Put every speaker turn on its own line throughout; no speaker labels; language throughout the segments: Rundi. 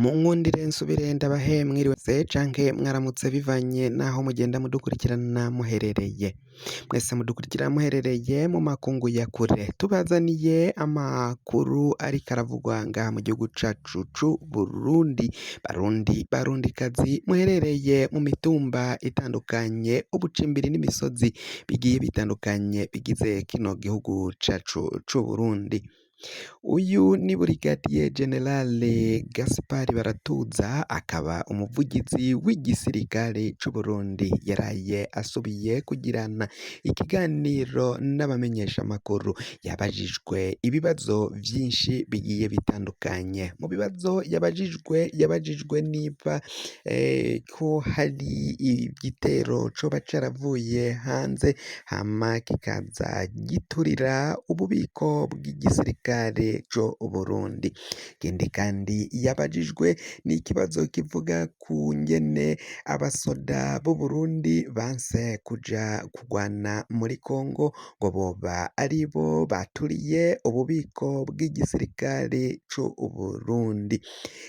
Munkundire nsubire ndabahe mwiriwe se canke mwaramutse bivanye n'aho mugenda mudukurikirana muherereye. Mwese mudukurikirana muherereye mu makungu ya kure, tubazaniye amakuru ariko aravugwa ngaha mu gihugu cacu c'Uburundi. Barundi, barundikazi muherereye mu mitumba itandukanye, ubucimbiri n'imisozi bigiye bitandukanye bigize kino gihugu cacu c'Uburundi. Uyu ni Burigadiye Generale Gaspard Baratuza akaba umuvugizi w'igisirikare c'Uburundi yaraye asubiye kugirana ikiganiro n'abamenyeshamakuru yabajijwe ibibazo vyinshi bigiye bitandukanye mu bibazo yabajijwe yabajijwe niba ko hari igitero coba caravuye hanze hama kikaza giturira ububiko bw'igisirikare c'Uburundi. Ikindi kandi yabajijwe n'ikibazo kivuga ku ngene abasoda b'Uburundi banse kuja kugwana muri Kongo ngo boba aribo baturiye ububiko bw'igisirikare c'Uburundi.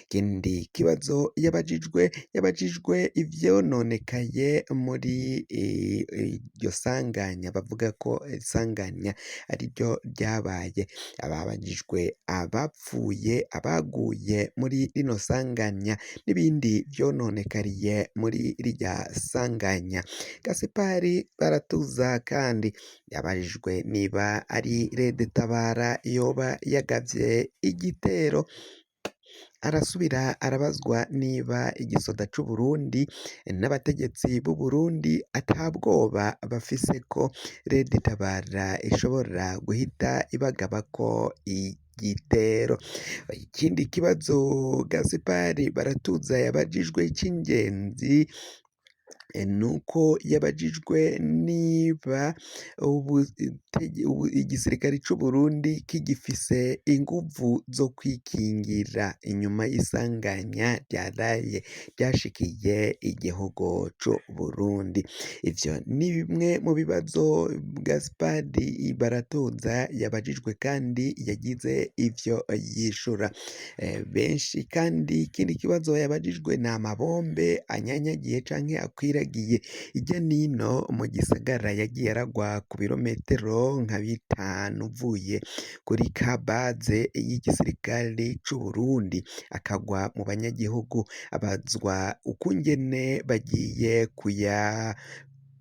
Ikindi kibazo yabajijwe yabajijwe ivyononekaye muri iryo sanganya bavuga ko isanganya ariryo ryabaye ababajijwe abapfuye abaguye muri rino sanganya n'ibindi vyononekariye muri rirya sanganya. Gasipari Baratuza kandi yabajijwe niba ari Red Tabara yoba yagavye igitero arasubira arabazwa niba igisoda c'Uburundi n'abategetsi b'Uburundi atabwoba bafise ko Red Tabara ishobora guhita ibagabako igitero. Ikindi kibazo Gaspard Baratuza yabajijwe c'ingenzi nuko yabajijwe niba igisirikare c'Uburundi kigifise inguvu zo kwikingira inyuma y'isanganya ryaraye ryashikiye igihugu c'Uburundi. Ivyo ni bimwe mu bibazo Gaspard Baratuza yabajijwe kandi yagize ivyo yishura. Benshi kandi ikindi kibazo yabajijwe ni amabombe anyanyagiye canke akwiragiye irya nino mu gisagara yagiye aragwa ku birometero nka bitanu uvuye kuri kabaze y'igisirikare c'Uburundi akagwa mu banyagihugu abazwa ukungene bagiye kuya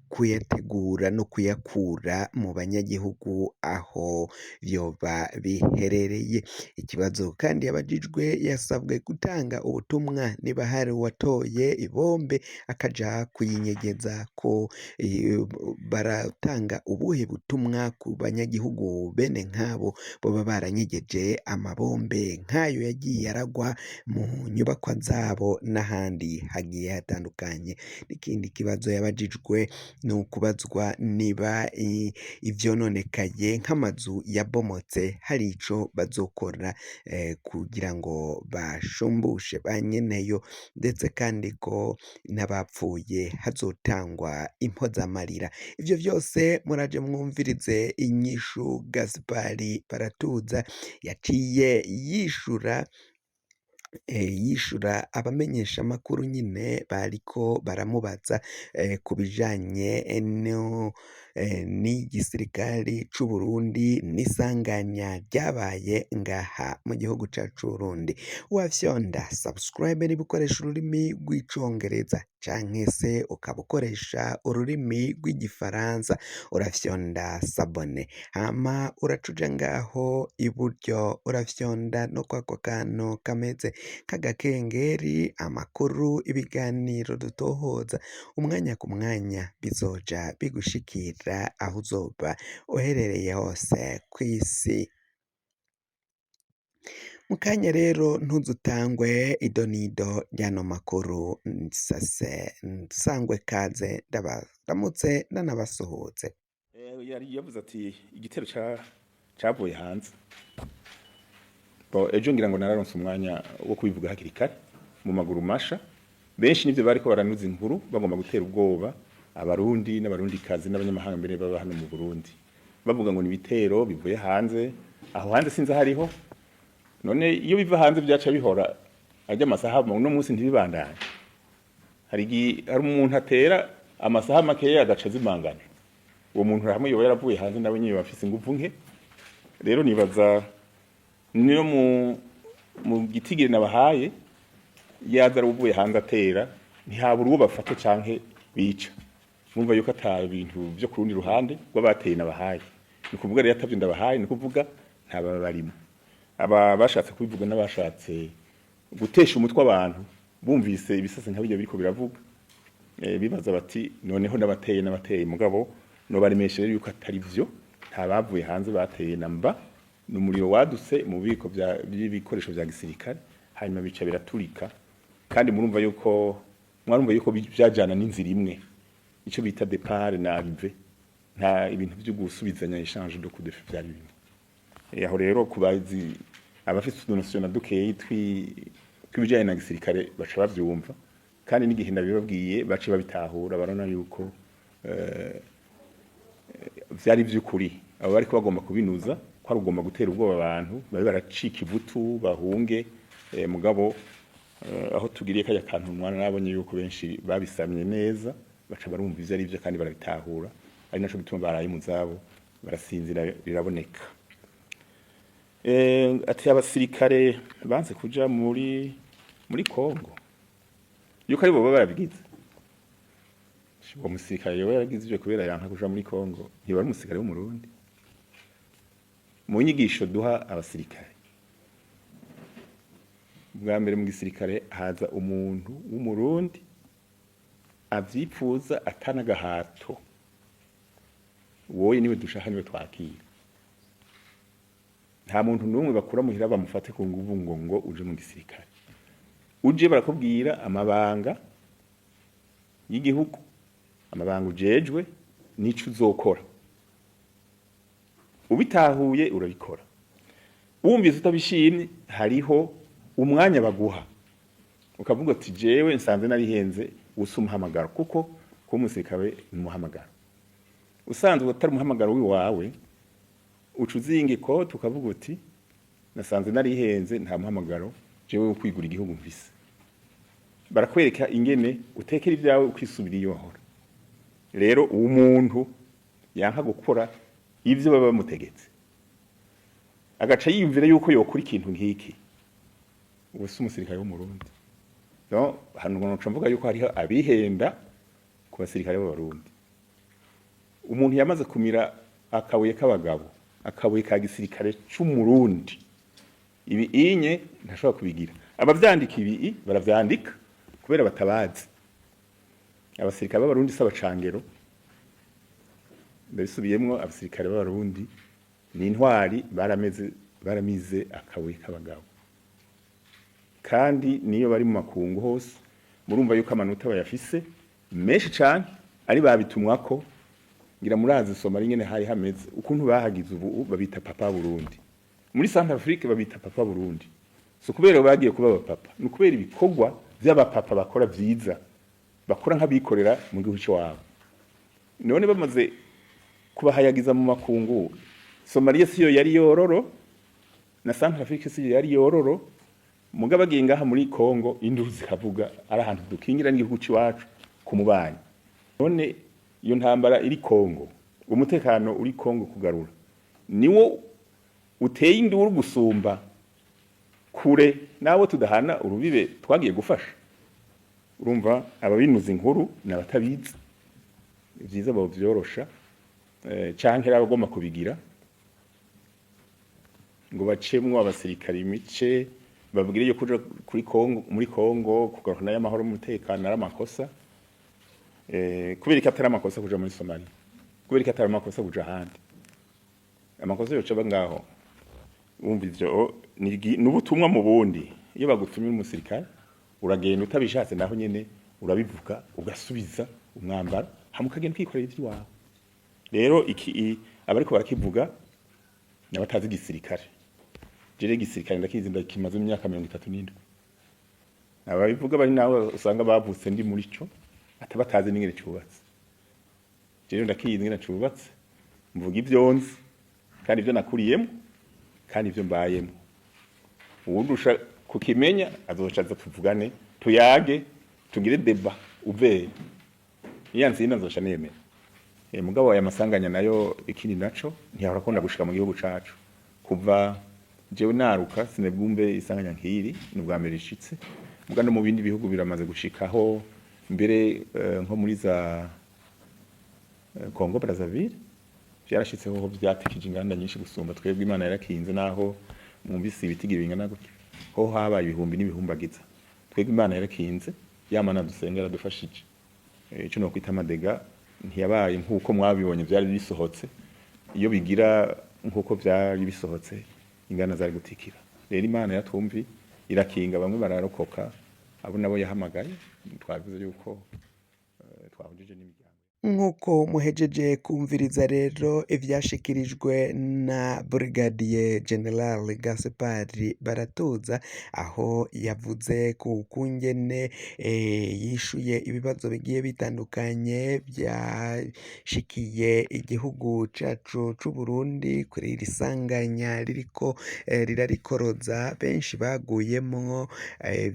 kuyategura no kuyakura mu banyagihugu aho vyoba biherereye. Ikibazo kandi yabajijwe yasabwe gutanga ubutumwa niba hari uwatoye ibombe akaja kuyinyegeza ko baratanga ubuhe butumwa ku banyagihugu bene nk'abo boba baranyegeje amabombe nk'ayo yagiye aragwa mu nyubakwa zabo n'ahandi hagiye hatandukanye. N'ikindi kibazo yabajijwe ni ukubazwa niba ivyononekaye nk'amazu yabomotse hari ico bazokora kugira ngo bashumbushe ba nyeneyo ndetse kandi ko n'abapfuye hazotangwa impozamarira. Ivyo vyose muraje mwumvirize inyishu Gaspard Baratuza yaciye yishura yishura abamenyeshamakuru nyine bariko baramubaza ku bijanye n'igisirikare c'Uburundi n'isanganya ryabaye ngaha mu gihugu cacu c'Uburundi. Wafyonda subscribe niba ukoresha ururimi rw'icongereza canke se ukaba ukoresha ururimi rw'igifaransa urafyonda s'abonner hama uraca uja ngaho iburyo urafyonda no kwako kantu kameze k'agakengeri amakuru ibiganiro dutohoza umwanya ku mwanya bizoja bigushikira aho uzoba uherereye hose kw'isi. Mu kanya rero ntuzutangwe idonido ry'ano makuru nsase nsangwe kaze ndabaramutse ndanabasuhuze.
Yari yavuze ati igitero cavuye hanze. Bon, ejo ngira ngo nararonse umwanya wo kubivuga hakiri kare mu maguru masha. Benshi nivyo bariko baranuza inkuru bagomba gutera ubwoba Abarundi n'Abarundikazi n'abanyamahanga mbere baba hano mu Burundi, bavuga ngo ni ibitero bivuye hanze. Aho hanze sinzi hariho. None iyo biva hanze byaca bihora Ajya amasaha uno munsi ntibibandanye. Hari igihe hari umuntu atera amasaha makeya agaca azimangana. Uwo muntu hamwe yoba yaravuye hanze, nawe nyine bafise inguvu nke. Rero nibaza niyo mu gitigiri nabahaye, yaza ari uvuye hanze atera, ntihabura uwo bafata canke bica. Mumva yuko ata bintu byo ku rundi ruhande rw'abateye nabahaye. Ni ukuvuga rero atavyo ndabahaye, ni ukuvuga nta baba barimo. Aba bashatse kubivuga n'abashatse gutesha umutwe abantu bumvise ibisase nka bijya biriko biravuga, bibaza bati noneho n'abateye mugabo no baremeshe rero yuko atari vyo. Nta bavuye hanze bateye namba. Ni umuriro wadutse mu bubiko by'ibikoresho vya gisirikare, hanyuma bica biraturika. Kandi murumva yuko mwarumva yuko vyajana n'inzira imwe, ico bita départ na arrivée. Nta ibintu byo gusubizanya, échange de coups de feu vyari bimwe. Aho rero kubazi abafite utunotion na dukeyi tw'ibijanye na gisirikare baca bavyumva, kandi n'igihe ndabibabwiye baca babitahura, barabona yuko vyari vy'ukuri. Abo bariko bagomba kubinuza ko ari ugomba gutera ubwoba abantu babe baracika ivutu bahunge, mugabo aho tugiriye kajya kantu umwana nabonye yuko benshi babisamye neza, baca barumva ivyo ari vyo kandi barabitahura, ari naco gituma baraye mu zabo barasinzira biraboneka. Ati abasirikare banze kuja muri Kongo yuko ari bo baba barabigize. Uwo musirikare yoba yaragize ivyo kubera yanka kuja muri Kongo, ntibari umusirikare w'Umurundi. Mu nyigisho duha abasirikare, bwa mbere mu gisirikare haza umuntu w'Umurundi avyipfuza atanagahato, wowe niwe dushaka, niwe twakira. Nta muntu n'umwe bakura muhira bamufate ku nguvu ngo uje mu gisirikare. Uje barakubwira amabanga y'igihugu, amabanga ujejwe n'ico uzokora. Ubitahuye urabikora, wumvise utabishimye hariho umwanya baguha ukavuga ati jewe nsanze narihenze, usa umuhamagaro, kuko kuba umusirikare ni umuhamagaro. Usanzwe utari umuhamagaro w'iwawe, uca uzinga ikoti ukavuga uti nasanze narihenze, nta muhamagaro jewe wo kwigura igihugu mfise. Barakwereka ingene utekera ibyawe ukisubira iyo wahora. Rero uwo muntu yanka gukora ivyo baba bamutegetse, agaca yiyumvira yuko yokora ikintu nk'iki, ubu si umusirikare w'Umurundi. No hano nca mvuga yuko hariho abihenda ku basirikare b'Abarundi. Umuntu yamaze kumira akabuye k'abagabo, akabuye ka gisirikare c'Umurundi, ibi inye ntashobora kubigira. Abavyandika ibi baravyandika kubera batabazi. Abasirikare b'Abarundi si abacangero, ndabisubiyemwo, abasirikare b'Abarundi ni intwari, barameze baramize akabuye k'abagabo. Kandi niyo bari mu makungu hose murumva yuko amanota bayafise menshi cane, ari babitumwako. Ngira murazi Somalia ingene hari hameze, ukuntu bahagize. Ubu babita Papa Burundi muri Centre Afrique, babita Papa Burundi. So kubera bagiye kuba abapapa, ni ukubera ibikorwa vy'abapapa bakora vyiza, bakora nk'abikorera mu gihugu c'iwabo. None bamaze kubahayagiza mu makungu, Somalia siyo yari yororo na Centre Afrique siyo yari yororo, mugabo bagiye ngaha muri Congo induru zikavuga, ari ahantu dukingira n'igihugu c'iwacu ku mubanyi. None iyo ntambara iri Congo, umutekano uri Congo kugarura niwo uteye induru gusumba kure nabo tudahana urubibe twagiye gufasha. Urumva ababinuza inkuru n'abatabizi vyiza bovyorosha, canke abagomba kubigira ngo bacemwo abasirikare imice, babwire yo kuja kuri Kongo, muri Kongo kugarukana y'amahoro n'umutekano ari amakosa. Kubera ko atari amakosa kuja muri Somalia, kubera ko atari amakosa kuja ahandi, amakosa yoca aba ngaho. Wumva ivyo ni ubutumwa mu bundi. Iyo bagutumye umusirikare uragenda utabishatse, naho nyene urabivuga, ugasubiza umwambaro hamwe ukagenda ukikorera ivy'iwawe. Rero iki abariko barakivuga n'abatazi igisirikare. Jere igisirikare ndakizi, ndakimaze imyaka 37. Ababivuga bari nawe usanga bavutse ndi muri co, atabatazi n'ingene cubatse. Jere ndakizi ingene cubatse, mvuga ivyo nzi kandi ivyo nakuriyemo kandi ivyo mbayemo. Uwundusha kumenya igisirikare, Kukimenya azoca aza tuvugane, tuyage, tugire débat ouvert. Niyansinda nzoca nemera. Mugabo aya masanganya nayo, ikindi naco, ntiyahora akunda gushika mu gihugu cacu. Kuva jewe naruka sinebwumve isanganya nk'iri, ni ubwa mbere rishitse. Muga no mu bindi bihugu biramaze gushikaho mbere, nko muri za Congo Brazzaville vyarashitseho, ho vyatikije inganda nyinshi gusumba twebwe. Imana yarakinze, naho mwumvise ibitigiri bingana gutya, ho habaye ibihumbi n'ibihumbagiza. Twebwe Imana yarakinze, yamana dusenga yaradufashije. Ico no kwita ama dégâts ntiyabaye nk'uko mwabibonye vyari bisohotse. Iyo bigira nk'uko vyari bisohotse, inganda zari gutikira. Rero Imana yaratwumvi irakinga, bamwe bararokoka, abo nabo yahamagaye twavuze yuko twahujije n'imiryango.
Nk'uko muhejeje kumviriza rero ivyashikirijwe na Brigadier General Gaspard Baratuza, aho yavuze ku kungene yishuye ibibazo bigiye bitandukanye vyashikiye igihugu cacu c'Uburundi kuri iri sanganya ririko rirarikoroza, benshi baguyemwo,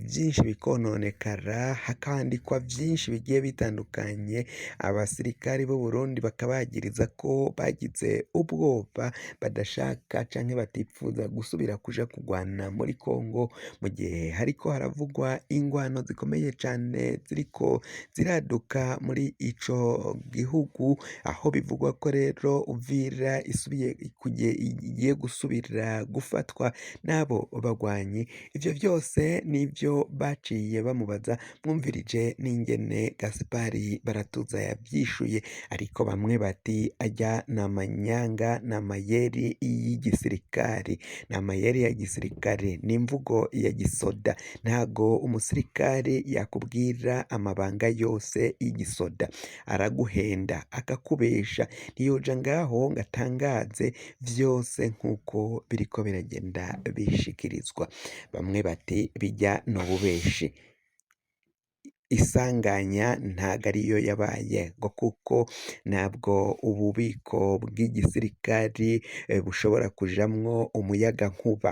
vyinshi bikononekara, hakandikwa vyinshi bigiye bitandukanye. Abasirikari b'Uburundi bakabagiriza ko bagize ubwoba, badashaka canke batipfuza gusubira kuja kugwana muri Kongo, mu gihe hariko haravugwa ingwano zikomeye cane ziriko ziraduka muri ico gihugu, aho bivugwa ko rero Uvira isubiye igiye gusubira gufatwa n'abo bagwanyi. Ivyo vyose nivyo baciye bamubaza. Mwumvirije n'ingene Gaspard Baratuza yavyishuye, ariko bamwe bati arya ni amanyanga, ni amayeri y'igisirikari, ni amayeri ya gisirikare, ni imvugo ya gisoda. Ntago umusirikari yakubwira amabanga yose y'igisoda, araguhenda akakubesha, ntiyoja ngaho ngo atangaze vyose nk'uko biriko biragenda bishikirizwa. Bamwe bati bijya n'ububeshi, isanganya ntago ariyo yabaye, ngo kuko ntabwo ububiko bw'igisirikari bushobora kujamwo umuyagankuba.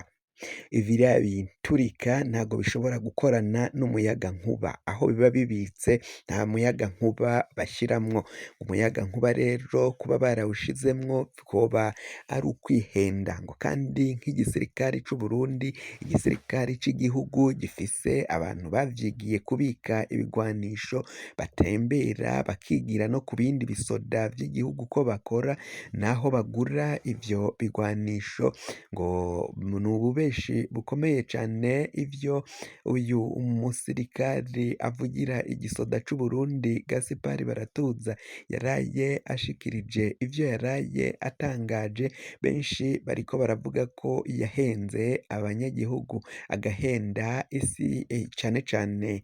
Biriya biturika ntabwo bishobora gukorana n'umuyagankuba, aho biba bibitse nta muyagankuba bashiramwo. Umuyagankuba rero kuba barawushizemwo vyoba ari ukwihenda, ngo kandi nk'igisirikari c'Uburundi, igisirikari c'igihugu gifise abantu bavyigiye kubika ibigwanisho, batembera bakigira no ku bindi bisoda vy'igihugu ko bakora naho bagura ivyo bigwanisho, ngo ni ububeshi bukomeye cane ivyo uyu musirikari avugira igisoda c'Uburundi Gaspard Baratuza yaraye ashikirije, ivyo yaraye atangaje. Benshi bariko baravuga ko yahenze abanyagihugu, agahenda isi, cane cane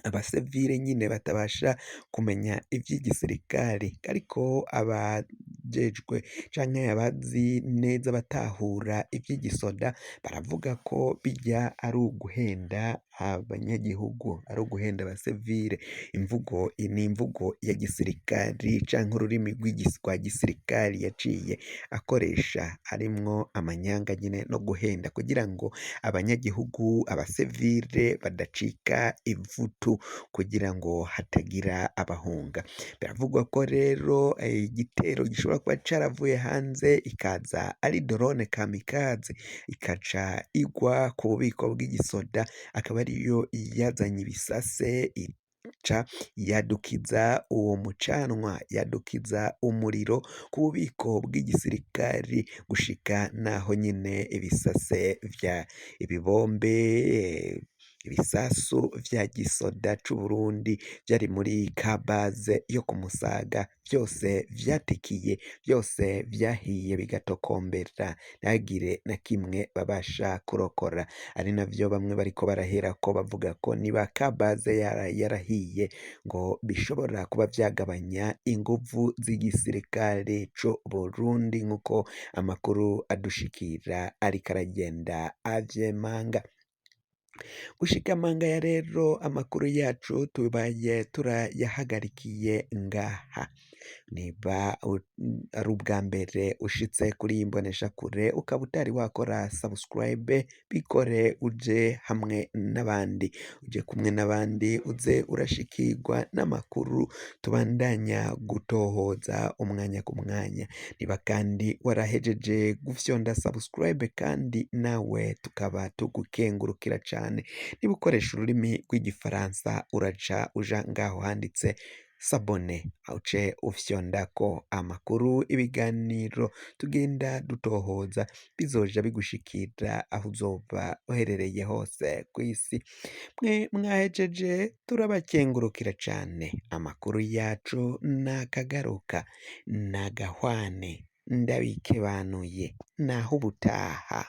abasivile nyine batabasha kumenya ivy'igisirikari, ariko abajejwe canke abazi neza batahura ivy'igisoda baravuga ko bijya ari uguhenda abanyagihugu, ari uguhenda abasivile. Imvugo ni imvugo ya gisirikari canke ururimi rwa gisirikari yaciye akoresha, arimwo amanyanga nyine no guhenda kugira ngo abanyagihugu, abasivile badacika ivutu, kugira ngo hatagira abahunga. Biravugwa ko rero igitero gishobora kuba caravuye hanze, ikaza ari drone kamikaze, ikaca igwa ku bubiko bw'igisoda, akaba ariyo yazanye ibisase, ica yadukiza uwo mucanwa, yadukiza umuriro ku bubiko bw'igisirikari, gushika naho nyine ibisase vya ibibombe, ibisasu vya gisoda c'Uburundi vyari muri kabaze yo ku Musaga vyose vyatikiye, vyose vyahiye bigatokombera, ntihagire na kimwe babasha kurokora. Ari navyo bamwe bariko baraherako bavuga ko niba kabaze yarahiye, ngo bishobora kuba vyagabanya inguvu z'igisirikare c'Uburundi, nk'uko amakuru adushikira ariko aragenda avyemanga. Gushika mangaya rero, amakuru yacu tubaye turayahagarikiye ngaha. Niba ari ubwa mbere ushitse kuri iyi mboneshakure ukaba utari wakora subscribe, bikore uje hamwe n'abandi, uje kumwe n'abandi uze urashikirwa n'amakuru tubandanya gutohoza umwanya ku mwanya. Niba kandi warahejeje gufyonda subscribe kandi nawe tukaba tugukengurukira cane. Niba ukoresha ururimi rw'igifaransa uraca uja ngaho handitse s'abonner, uce ufyondako amakuru, ibiganiro tugenda dutohoza bizoja bigushikira aho uzoba uherereye hose kw'isi. Mwe mwahejeje turabakengurukira cane, amakuru yacu nakagaruka nagahwane, ndabikebanuye naho ubutaha.